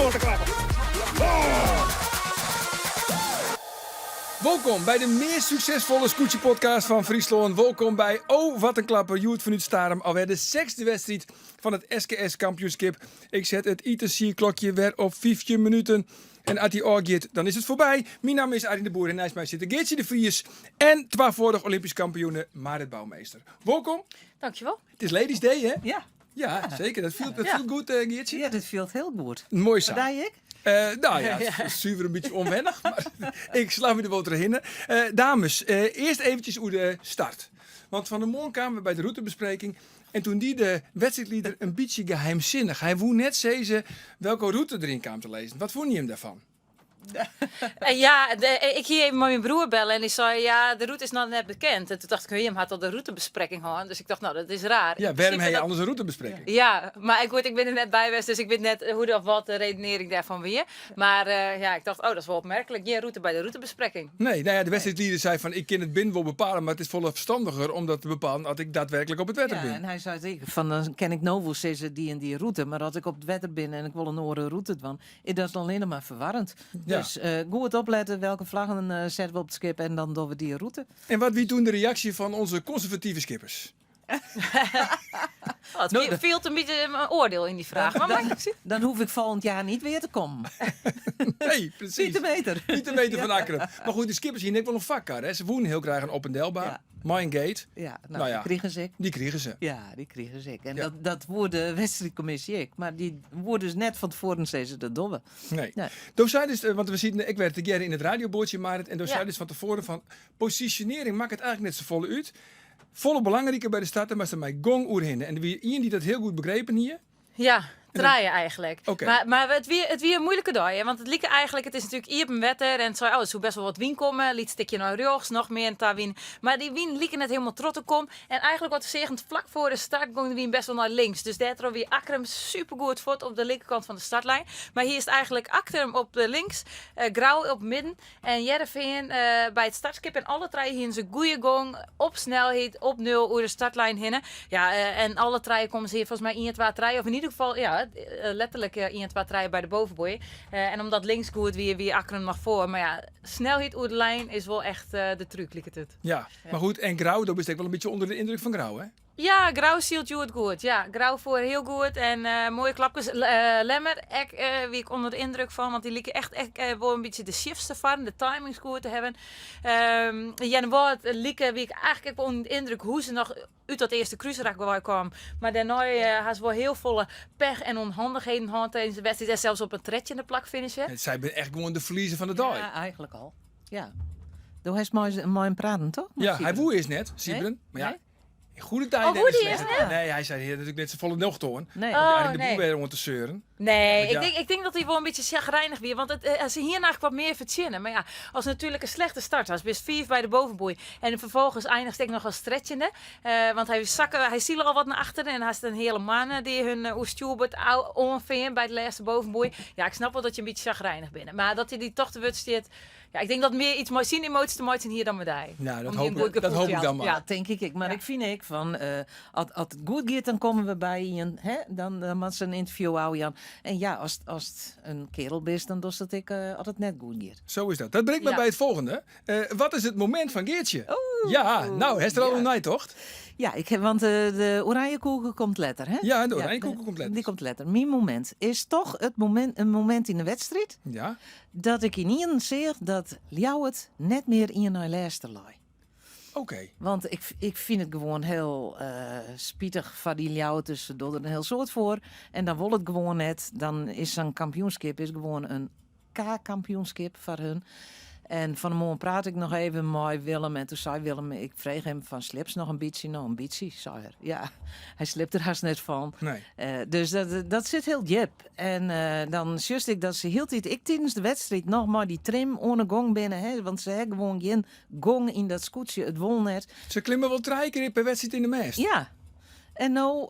wat in klapper. Oh! Wolkom by de meast suksesfolle skûtsjepodcast fan Fryslân. Wolkom by Oh Wat in Klapper, hjoed fanút Starum alwer de sechsde wedstriid fan it SKS kampioenskip. Ik set it itensiedklokje wer op 15 minuten. En as dy ôfgiet, dan is it foarby. Myn namme is Arjen de Boer en neist my sitte Geartsje de Vries en twafâldich Olympysk kampioene Marit Bouwmeester. Wolkom. Dankjewol. It is Ladies Day, hè? Ja. Ja, seker. Dat fielt, dat fielt goed, eh, Geartsje? Ja, dat fielt hiel goed. Moai sa. Foar dy ek? Eh, no ja, it is suver in bytsje ûnwennich, mar ik slach my der wol trochhinne. Eh, dames, earst eventsjes oer de start. Want fan 'e moarn kamen we by de rûtebespreking en toen die de wedstriidlieder in bytsje geheimsinnich. Hy woe net sizze welke rûte deryn kaam te lizzen. Wat fûnen jim dêrfan? Eh, ja, de, ik hie even mei myn broer belle en dy sei, ja, de rûte is noch net bekend. En toen tocht ik, jim hat al de rûtebesprekking hân. Dus ik tocht, no, dat is raar. Ja, wêrom ha je anders in rûtebesprekking? Ja, mar goed, ik bin der net by west, dus ik wit net hoe of wat de redenering dêrfan wie. Mar eh, ja, ik tocht, oh, dat is wol opmerklik. Gjin rûte by de rûtebesprekking. Nee, no ja, de wedstriidlieder sei fan ik kin it binnen wol bepale, mar it is folle ferstandiger om dat te bepalen as ik daadwerklik op it wetter Ja, bin. en hy sei ek fan dan kin ik no wol sizze dy en dy rûte, mar as ik op it wetter bin en ik wol in oare rûte dwaan, is dat allinne mar ferwarrend. Ja. Dus eh, goed oplette welke flaggen eh, sette we op it skip en dan dogge we dy rûte. En wat wie toen de reaksje fan onze konservative skippers? Oh, it No, de- fielt in bytsje in oardiel yn dy fraach. Mar Dan, dan hoef ik folgjend jaar niet wer te kommen. Nee, presys. Pieter Meter. Pieter Meter van Akkrum. Mar goed, de skippers hiene ek wol in foarkar. Hè? Se woene hiel graach in op en delbaan. Ja. Mei in gate. Ja, no, Nou ja. dy krigen se ek. Dy krigen se. Ja, dy krigen se ek. En Ja. dat, dat woe de wedstriidkommisje ek. Mar dy woe dus net fan tefoaren sizze dat dogge we. Nee. Nee. Do seidest, eh, want we sieten ek wer tegearre yn it radioboatsje, Marit. En do Ja. seidest fan tefoaren fan posisjonearring makket eigentlik net safolle út. Folle belangriker by de start, dêr moatst der mei gong oerhinne. En der wie ien dy't dat hiel goed begrepen hie. Ja, trije eigentlik. Oké. Mar, mar it wie, it wie in muoilike dei, hè, want it like eigentlik, it is natuerlik iepen wetter en it sei, oh, der soe best wol wat wyn komme, lyts stikje nei rjochts, noch mear in tawyn. Mar dy wyn like net hielendal troch te kommen en eigentlik wat we seagen, flak foar de start gong de wyn best wol nei links. Dus dêrtroch wie Akkrum supergoed fuort op de linkerkant fan de startlijn. Mar hier is eigentlik Akkrum op de links, eh, Grou op midden En Hearrenfean by it startskip en alle trije hienen se goede gong op snelheid, op nul oer de startlijn hinne. Ja, en alle trije komme se hjir folgens my ien, twa, trije of yn ieder gefal ja, letterlik ien, twa, trije by de bovenboei. En omdat links goed wie, wie Akkrum noch foar. Mar ja, snelheid oer de lijn is wol echt de trúk, liket it. Ja, mar goed, en Grou, do bist ek wol in bytsje ûnder de yndruk fan Grou, hè? Ja, Grou sylt hjoed goed. Ja, Grou foar hiel goed en moaie klapkes. Lemmer, ek wie ik ûnder de yndruk fan, want dy like echt ek wol in bytsje de shifts te farren, de timings goed te hawwen. Earnewâld like wie ik eigentlik ek wol ûnder de yndruk hoe se noch út dat earste krúsrak wei kaam. Mar dêrnei ha se wol hiel folle pech en ûnhandichheden hân tidens de wedstriid en sels op in trettjinde plak finishe. Sy binne echt gewoan de ferliezer fan de dei. Ja, eigentlik al. Ja. Do hast mei, mei him praten, toch? Ja, hy woe earst net, Sybren. Mar ja, Nee? In goede tijden Oh, woe en dy slechte earst net? tijden. Nee, hy sei, hy hat natuerlik net safolle nocht oan. Nee. Om Oh, de nee. boel wer oan te seuren. Nee, Want ja. ik denk dat hy wol in bytsje sjagrijnich wie. Want se hiene eigentlik wat mear fertsjinne. Mar ja, as natuerlik in slechte start hast, bist fiif by de bovenboei. En ferfolgens einichst ek noch as trettjinde. Want hy sakke, hy sile al wat nei achteren en hast in heale moanne dy't hun oer stjoerboard oanfean by de lêste bovenboei. Ja, ik snap wol dat je in bytsje sjagrijnich binne. Mar dat hy dy toch te wurd stiet, Ja, ik tink dat mear iets mei syn emoties te meitsjen hie dan mei dy. Nou, dat Om dy in hoop goed ik, dat gefoel hoop te ik dan jaan. mar. Ja. Dat tink ik ek. Mar Ja. ik fyn ek fan, eh, as, as it goed giet, dan komme we by ien. Hè? Dan, dan moat se in ynterview ôfjaan. En ja, as, as it in kearel bist, dan dochst it ek eh, as it net goed giet. Zo is dat. Dat bringt me Ja. by it folgjende. Eh, wat is it momint fan Geartsje? Oeh, Ja, no, hast der al ja. oer neitocht? Ja, ik ha, want eh, de oranjekoeke komt letter, hè? Ja, de oranjekoeke komt letter. Dy komt letter. Myn momint is toch it momint, in momint yn de wedstriid Ja. Dat ik ynienen seach dat Ljouwert net mear ien nei lêste lei. Oké. Want ik, ik fyn it gewoan hiel spitich foar dy Ljouwerters. Se dogge der in hiel soad foar en dan wol it gewoan net. Dan is sa'n kampioenskip is gewoan in K-kampioenskip foar hun. En fan 'e moarn prate ik noch even mei Willem en toen sei Willem, ik frege him fan sliepst noch in bytsje? No, in bytsje, sei er. Ja, hy sliept der hast net fan. Nee. Dus dat, dat sit hiel djip. En dan sjochst ek dat se hieltyd, ek tidens de wedstriid, noch mei dy trim oan 'e gong binne. Hè? Want se ha gewoan gjin gong yn dat skûtsje, it wol net. Se klimme wol trije kear per wedstriid yn de mêst. Ja. En no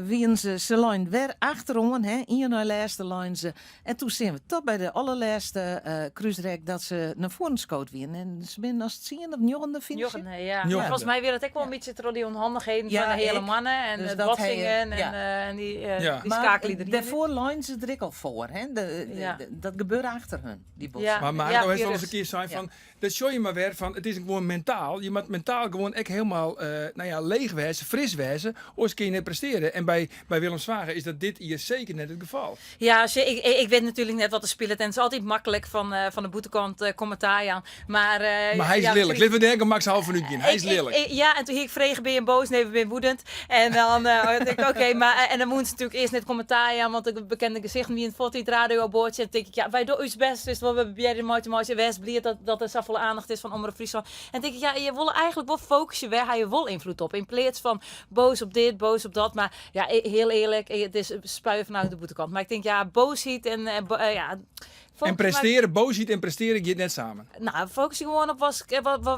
wienen se, se leinen wer achteroan, hè, ien nei lêste leinen se. En toen seagen we tot by de allerlêste krúsrek dat se nei foaren skood wienen. En se binne as tsiende of njoggende finishe. Njoggende, ja. Njoggende. Volgens mij wie dat ek wol in bytsje troch dy ûnhandichheden Ja, fan de heale ek. moanne en Dus it dat botsingen hij, ja. en en dy Ja. dy Mar skakelje deryn. dêrfoar leinen se der ek al foar. Hè? Ja. Dat gebeurde achter hun, dy botsing. Ja. Maar Mario Ja, heeft al eens virus. een keer zei van, dat show je maar weer van, het is gewoon mentaal. Je moet mentaal gewoon echt helemaal nou ja, leeg wezen, fris wezen, anders kun je net presteren. En bij Willem Zwager is dat dit hier zeker net het geval. Ja, als je, ik weet natuurlijk net wat er speelt. En het is altijd makkelijk van de boetekant commentaar aan. Maar, Maar hij is ja, lelijk. Laten we denken, Max half minuut in. Hij is lelijk. Ja, en toen ik vreeg, ben je boos? Nee, ben je woedend? En dan denk ik, oké, maar en dan moeten ze natuurlijk eerst net commentaar aan, want de bekende gezichten die in het Fortiet radio boordje. En dan denk ik, ja, wij doen ons best, dus we proberen de mooie mooie West, blij dat er zoveel aandacht is van Omroep Friesland. En dan denk ik, ja, je wil eigenlijk wel focussen waar hij je wel invloed op. In plaats van boos op dit, boos op dat. Maar ja, heel eerlijk, het is spuien vanuit de boetekant. Maar ik denk, ja, boosheid en ja, En focus maar presteren, boosheid en presteren gaat net samen. Nou, focus je gewoon op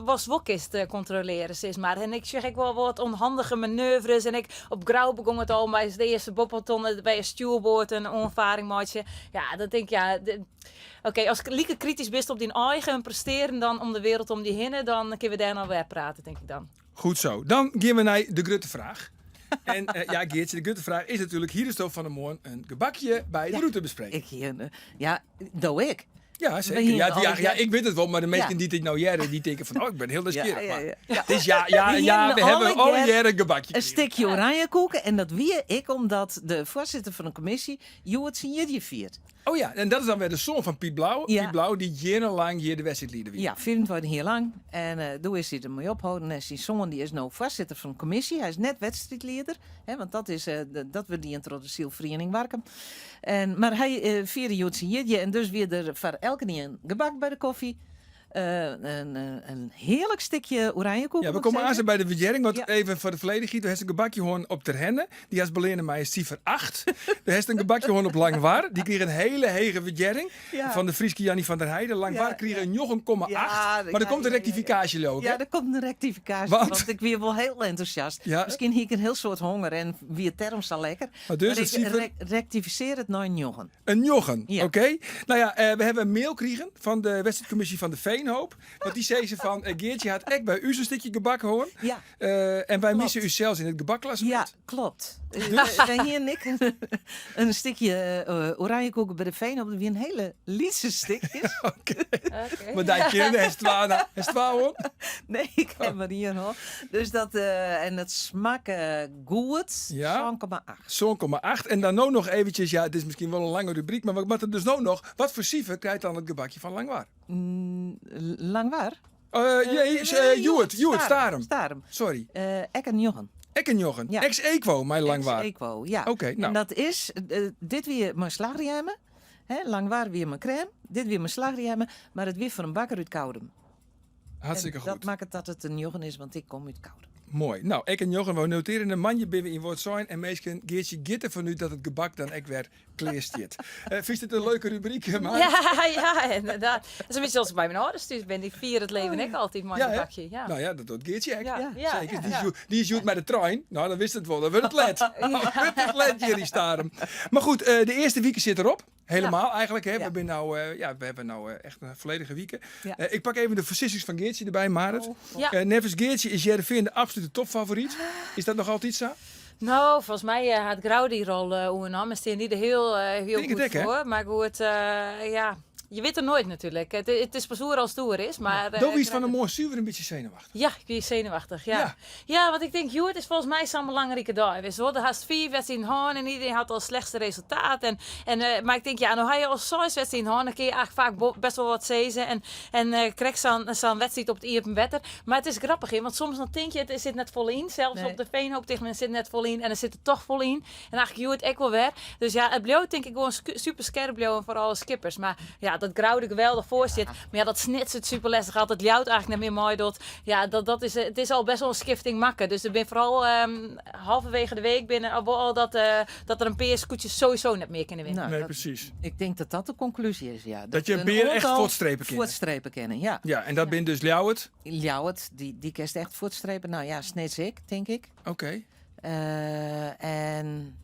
wat wok is te controleren, zeg maar. En ik zeg ik wel wat onhandige manoeuvres. En ik op Grauw begon het al, maar is de eerste bobbelton bij een stuurboord een onvaring maatje. Ja, dat denk ik, ja. Oké, als ik lieke kritisch bist op die eigen presteren dan om de wereld om die hinnen, dan kunnen we daar nou weer praten, denk ik dan. Goed zo. Dan gaan we naar de grote vraag. En ja, Geertje, de grote vraag is natuurlijk, hier is toch van de morgen een gebakje bij de Ja, routebespreking. Ik hier, ja, doe ik. Ja, zeker. We hier Ja, al ja, die ja, ik weet het wel, maar de mensen Ja. die dit nou jaren, die denken van, oh, ik ben heel nieuwsgierig. Ja, ja, Maar ja. Ja. Het is ja, ja, We ja, hier we hebben alle al jaar jaren een gebakje Een gekregen. stukje oranjekoeken en dat wie ik omdat de voorzitter van de commissie Joert zijn viert. Oh ja, en dat is dan weer de zoon van Piet Blauw. Ja. Piet Blauw die jarenlang hier de wedstrijdleider wie. Ja, 24 jaar lang. En toen is hij er mee ophouden. En zijn zoon die is nou voorzitter van de commissie. Hij is net wedstrijdleider. Hè, want dat is dat we die introductievereniging Warkum. En, maar hij vierde Joert zijn jierdje en dus weer er voor elke een gebak bij de koffie. Een heerlijk stukje oranjekoek, Ja, we moet ik komen aan zeggen. bij de verjering, want Ja. even voor de volledigheid. Er heeft een gebakje hoorn op Terhenne. Die has belenen mij een cijfer 8. Er heeft een gebakje hoorn op Langwar. Die kreeg een hele hege verjering Ja. van de Frieske Jannie van der Heijden. Langwar Ja, kreeg een 9,8. Ja, maar er ja, komt een ja, ja, ja. rectificatie, ook, hè? Ja, er komt een rectificatie, Want? want ik weer wel heel enthousiast. Ja. Misschien hier ik een heel soort honger en wie term zal lekker. Maar dus Maar het ik cijfer rectificeer het naar een 9. Een 9, Ja. oké. Nou ja, we hebben een mail gekregen van de wedstrijdcommissie van de Veenhoop. Want die zei ze van, Geertje had echt bij u zo'n stukje gebak hoor. Ja. En wij Klopt. missen u zelfs in het gebakklassement. Ja, klopt. Wij hier en ik een stukje oranjekoeken bij de Veenhoop. Dat weer een hele lietse stukjes. Oké. Oké. Maar daar keer de S2, hoor. Nee, ik heb maar hier hoor. Dus dat, en het smaakt goed. Ja. Zo'n komma acht. Zo'n komma acht. En dan nou nog eventjes, ja, het is misschien wel een lange rubriek, maar wat er dus nou nog, wat voor cijfer krijgt dan het gebakje van Langwar? Langwar? Jee, Joert, Joert, Starum. Starum. Sorry. Ek en Jochen. Ek en Jochen. Ja. Ex-equo, mijn Langwar. Ex-equo, ja. Oké, nou. En dat is, dit weer mijn slagerjemmen. Hè, Langwar weer mijn crème. Dit weer mijn slagerjemmen. Maar het weer van een bakker uit Koudum. Hartstikke En dat goed. maakt het dat het een Jochen is, want ik kom uit Koudum. Mooi. Nou, ik en Jochen, we noteren een manje binnen in woord zijn. En meestal Geertje gitte van nu dat het gebak dan ook weer kleerstiert. Vind je het een leuke rubriek, maar? Ja, ja, inderdaad. Dat is een beetje zoals ik bij mijn ouders thuis ben. Ik vier het leven ik altijd, maar Ja, een hè? bakje. Ja. Nou ja, dat doet Geertje ook. Ja, ja, Zeker. ja, Die ja. is zoet met de trein. Nou, dan wist het wel. Dan wordt het let. Dan wordt het let, Jerry Starum. Maar goed, de eerste week zit erop. Helemaal eigenlijk. Hè. We Ja. hebben nou ja, we hebben nou echt een volledige week. Ja. Ik pak even de versissings van Geertje erbij, Marit. Oh. Ja. Nevens Geertje is Heerenveen de absolute topfavoriet. Is dat nog altijd zo? Nou, volgens mij had Grauw die rol oernam. En staan die er heel Denk het goed ook, hè? voor. Maar goed, ja, je weet het nooit natuurlijk. Het is pas hoe als het toer is. Maar, Doe iets van Grauw- een mooi zuur een beetje zenuwachtig. Ja, ik ben zenuwachtig. Ja. Ja. Ja. want ik denk, joh, het is volgens mij zo'n belangrijke dag. Weet je wel, er had 4 wedstrijden in en iedereen had al het slechtste resultaat. Maar ik denk, ja, nou had je al 6 wedstrijden in dan kun je eigenlijk vaak best wel wat zezen. En krijg zo'n wedstrijd op het Iepen Wetter. Maar het is grappig, hè, want soms dan denk je, het zit net vol in. Zelfs Nee. op de Veenhoop tegen men zit net vol in en dan zit het toch vol in. En eigenlijk, joh, het ook wel weer. Dus ja, het bleef denk ik gewoon super scherp bleef voor alle skippers. Maar ja, dat Grauw er geweldig voor zit. Maar ja, dat snitst het super lastig altijd. Het jouwt eigenlijk net meer mooi dat. Ja, dat, dat is, het is al best wel een schifting makken. Dus ik ben vooral halverwege de week binnen al, al dat er een paar scootjes sowieso net meer kunnen winnen. Nou, Nee, dat precies. Ik denk dat dat de conclusie is, ja. Dat, Dat je een een beer echt aantal voortstrepen kennen. Voortstrepen kennen, ja. Ja, en dat ben dus Ljouwert. Ljouwert, die kerst echt voortstrepen. Nou ja, sneeds ik, denk ik. Oké. En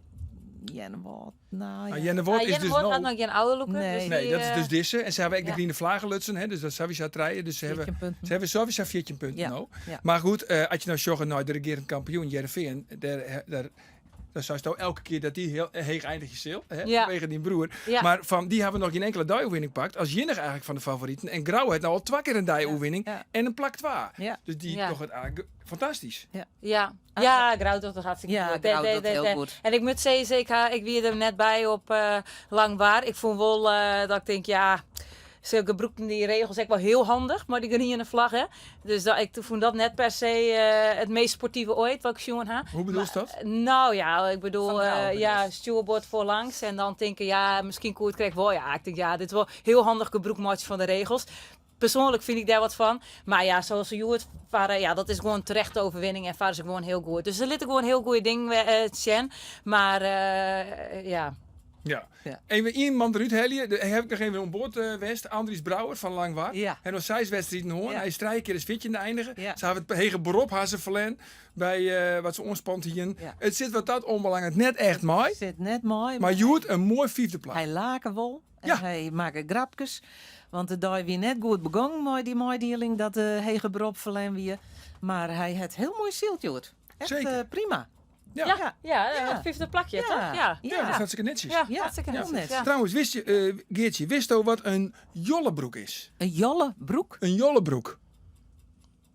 Earnewâld, nou ja. Nou, Earnewâld is dus had noch gjin ôflûker. Nee. Dus Nee, die, dat is dus dizze. En se hawwe ek de ja. griene flagge lutsen, hè, dus dat is sawiesa trije. Dus se hawwe, 14 punten. se hawwe sawiesa 14 punten Ja, no. ja. Mar goed, as je no sjogge nei de regearend kampioen Hearrenfean, dêr, dêr, dan seist elke kear dat dy hiel heech einigje sil, hè, Ja. fanwege dyn broer. Ja. Mar fan dy hawwe noch gjin inkelde deioerwinning pakt, as iennige eigentlik fan de favoriten. En Grou hat no al twa kear in deioerwinning Ja. en in plak twa. Ja. Dus dy Ja. dogge it eigentlik fantastysk. Ja, ja Grou docht it hartstikke Ja, goed. Grou docht hiel goed. En ik moat sizze, ik wie der net by op Langwar. Ik fûn wol dat ik tink, ja, se gebrûkten dy regels ek wol hiel handich mei dy griene flagge. Dus dat, ik fûn dat net per se it meast sportive oait wat ik sjoen ha. Hoe bedoelst dat? Nou ja, ik bedoel, Fan Grou ja, bedoelst. stjoerboard voorlangs en dan tinke, ja, miskien koe it krekt wol. Ja, ik tink, ja, dit is wol hiel handich gebrûk meitsje fan de regels. Persoanlik fyn ik dêr wat fan. Mar ja, sa as se hjoed farre, ja, dat is gewoan terechte overwinning en farre se gewoan hiel goed. Dus se litte gewoan hiel goede dingen sjen. Mar ja. Ja. Ja. Even ien man derút helje. Dêr ha ik noch even oan board west. Andries Brouwer fan Langwar. Ja. Hy noch seis wedstriden hân. Ja. Hy is trije kear as fjirtjinde einige. Ja. Se hawwe it hege berop ha se ferlern by wat se oanspand hienen. Ja. It sit wat dat oanbelanget net echt mei. Sit net mei. Mar hjoed in moai fyfde plak. Hy lake wol en Ja. hy makke grapkes. Want de dei wie net goed begûn mei dy meidieling dat de hege berop ferlern wie. Mar hy hat hiel moai syld hjoed. Echt, Zeker. prima. Ja. Ja, Ja. ja, Ja. het vijfde plakje, Ja. toch? Ja. Ja, Ja. dat is hartstikke netsjes. Ja, Ja, hartstikke heel netjes, net. ja. Trouwens, wist je, Geertje, wist wat in jollebroek is? In jollebroek? In jollebroek.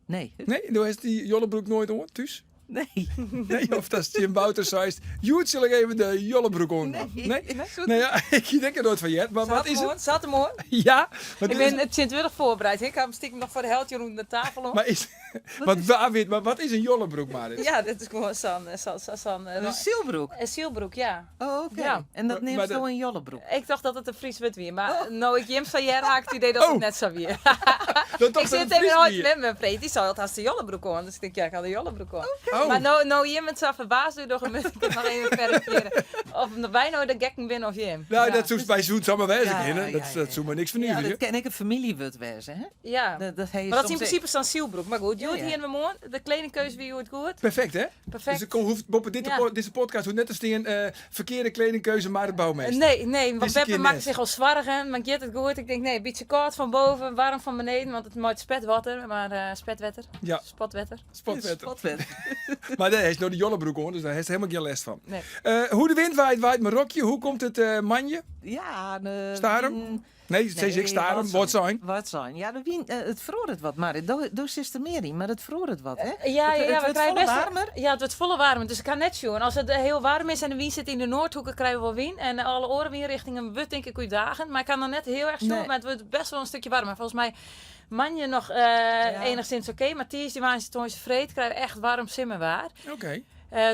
Nee. Nee, do hast dy jollebroek noait oan thús? Nee. Nee, of dat tsjin Wouter seist, hjoed sil ik even de jollebroek oan. Nee. Nee? Nee, ja, ik tink der noait fan heard, mar wat is it? Zat hem hoor. Ja, maar Ik dit is- ben tsjintwurdich foarbereid. Ik ha him stikem noch foar de helte rûn de tafel om. Maar, is, wat, wa wit, mar wat is in jollebroek, Marit? Ja, dat is gewoan sa'n In sylbroek? In sylbroek, ja. Oh, oké. Ja. En dat Maar neamst dat- do in jollebroek? Ik tocht dat it in Frysk wurd wie, mar no ik jim sa hear, ha ik it idee dat Oh. it net sa wie. Dat tocht Ik dat sit it even Frysk ooit wie. met me vreet. Die zei altijd, hast de jollebroek aan. Dus ik denk, ja, ik had de jollebroek aan. Oh. Mar no, no jim it sa ferbaasd dogge, moat ik it noch even verifiëren. Of wy no de gekken binne of jim. Nou, Ja. dat soe by Zoet samar wêze Ja, kinne. ja, Dat, ja, dat ja. soe mar niks Ja, fernuverje. dat kin ek in famyljewurd wêze, hè? Ja. Dat, dat Mar dat is yn prinsipe sa'n sylbroek. Mar goed, hjoed Ja, ja. hiene we moarn. De kledingkeuze wie hjoed goed. Perfekt, hè? Perfekt. Dus der hoecht boppe dit, Ja. dizze podcast hoecht net te stean ferkearde kledingkeuze, Marit Bouwmeester. Nee, nee, want Dizze Beppe kear maakt net. zich al zorgen. Maar giet it goed? Ik denk, nee, in bytsje kâld fan boven, waarm fan beneden, want it mei spetwetter, mar spetwetter. Ja. Spotwetter. Spotwetter. Spotwetter. Mar dêr is no de jollebroek oan, dus dêr hast hielendal gjin lêst fan. Nee. Hoe't de wyn waait, waait myn rokje. Hoe komt it moandei? Ja, de Starum? wyn- Nee, sis ik Starum, Wâldsein. Wâldsein. Ja, de wyn, it feroaret wat, mar do sitst der mear yn, mar it feroaret wat, hè? Ja, ja, It ja, we wurdt krije folle best waarmer. Ja, it wurdt folle waarmer. Dus ik ha net sjoen. As it hiel waarm is en de wyn sit yn de Noardhoeke, krije we wol wyn. En alle oare wynrichtingen wurdt tink ik útdagend. Mar ik ha noch net hiel erch sjoen, Nee. mar it wurdt best wol in stikje waarmer. Folgens my moandei noch enigszins oké, mar tiisdei, woansdei, tongersdei, freed krije we echt waarm simmerwaar. Oké.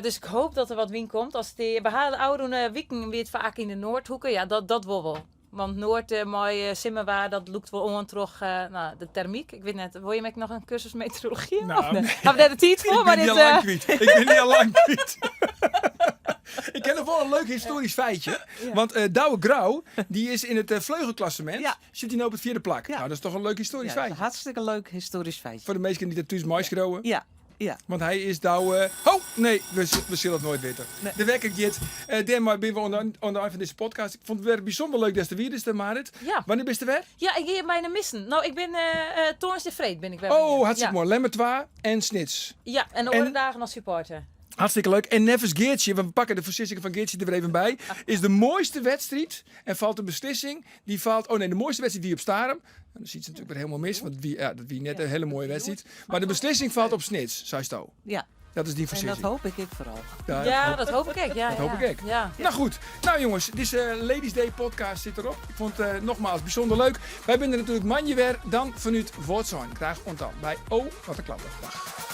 Dus ik hoop dat der wat wyn komt. As dy, we ha de ôfrûne wiken wie it faak yn de Noardhoeke. Ja, dat wol wol. Want Noard mei simmerwaar, dat lûkt wol oan troch no, de termyk. Ik wit net, wolle jim ek noch in kursus meteorology? Nou, Of net? nee. Ha we dêr de tiid foar? Ik Maar bin dy dit, al lang kwyt. Ik bin dy al lang kwyt. Ik ken noch wol in leuk histoarysk feitje. Want Douwe Grou, dy is yn it vleugelklassement, Ja. sit hy no op it fjirde plak. Ja. Nou, dat is toch in leuk histoarysk Ja, dat is feitje. in hartstikke leuk histoarysk feitje. Foar de minsken dy't dat thús meiskriuwe. Ja, ja. Want hy is Douwe... Oh, nee, we sille it noait witte. Nee. De wekker giet. Dêrmei binne we oan de ein fan dizze podcast. Ik fûn it wer bysûnder leuk datst der wiest, Marit. Ja. Wannear bist der wer? Ja, ik gean my missen. No, ik bin tongersdei freed bin ik wer. Oh, by jim. hartstikke Ja. moai. Lemmer 2 en Snits. Ja, en de oare dagen as supporter. Hartstikke leuk. En neffens Geertje, want we pakke de foarsizzingen fan Geertje der wer even by, is de moaiste wedstriid en falt de beslissing, dy falt, oh nee, de moaiste wedstriid wie op Starum. Dan sit se natuerlik wer hielendal mis, want wie, ja, dat wie net in hiele moaie wedstriid. Mar de beslissing falt op Snits, seisto. Ja. Dat is dyn En dat foarsizzing. hoopje ik foaral. Ja, Ja, dat hoopje ik ek. Ja, Dat ja. hoop ik ek. Ja. Nou goed, nou jongens, dizze Ladies Day podcast sit derop. Ik fûn it nogmaals bysûnder leuk. Wy binne der natuerlik moandei wer, dan fanút Wâldsein. Graach oant dan by Oh, wat in klapper. Dag.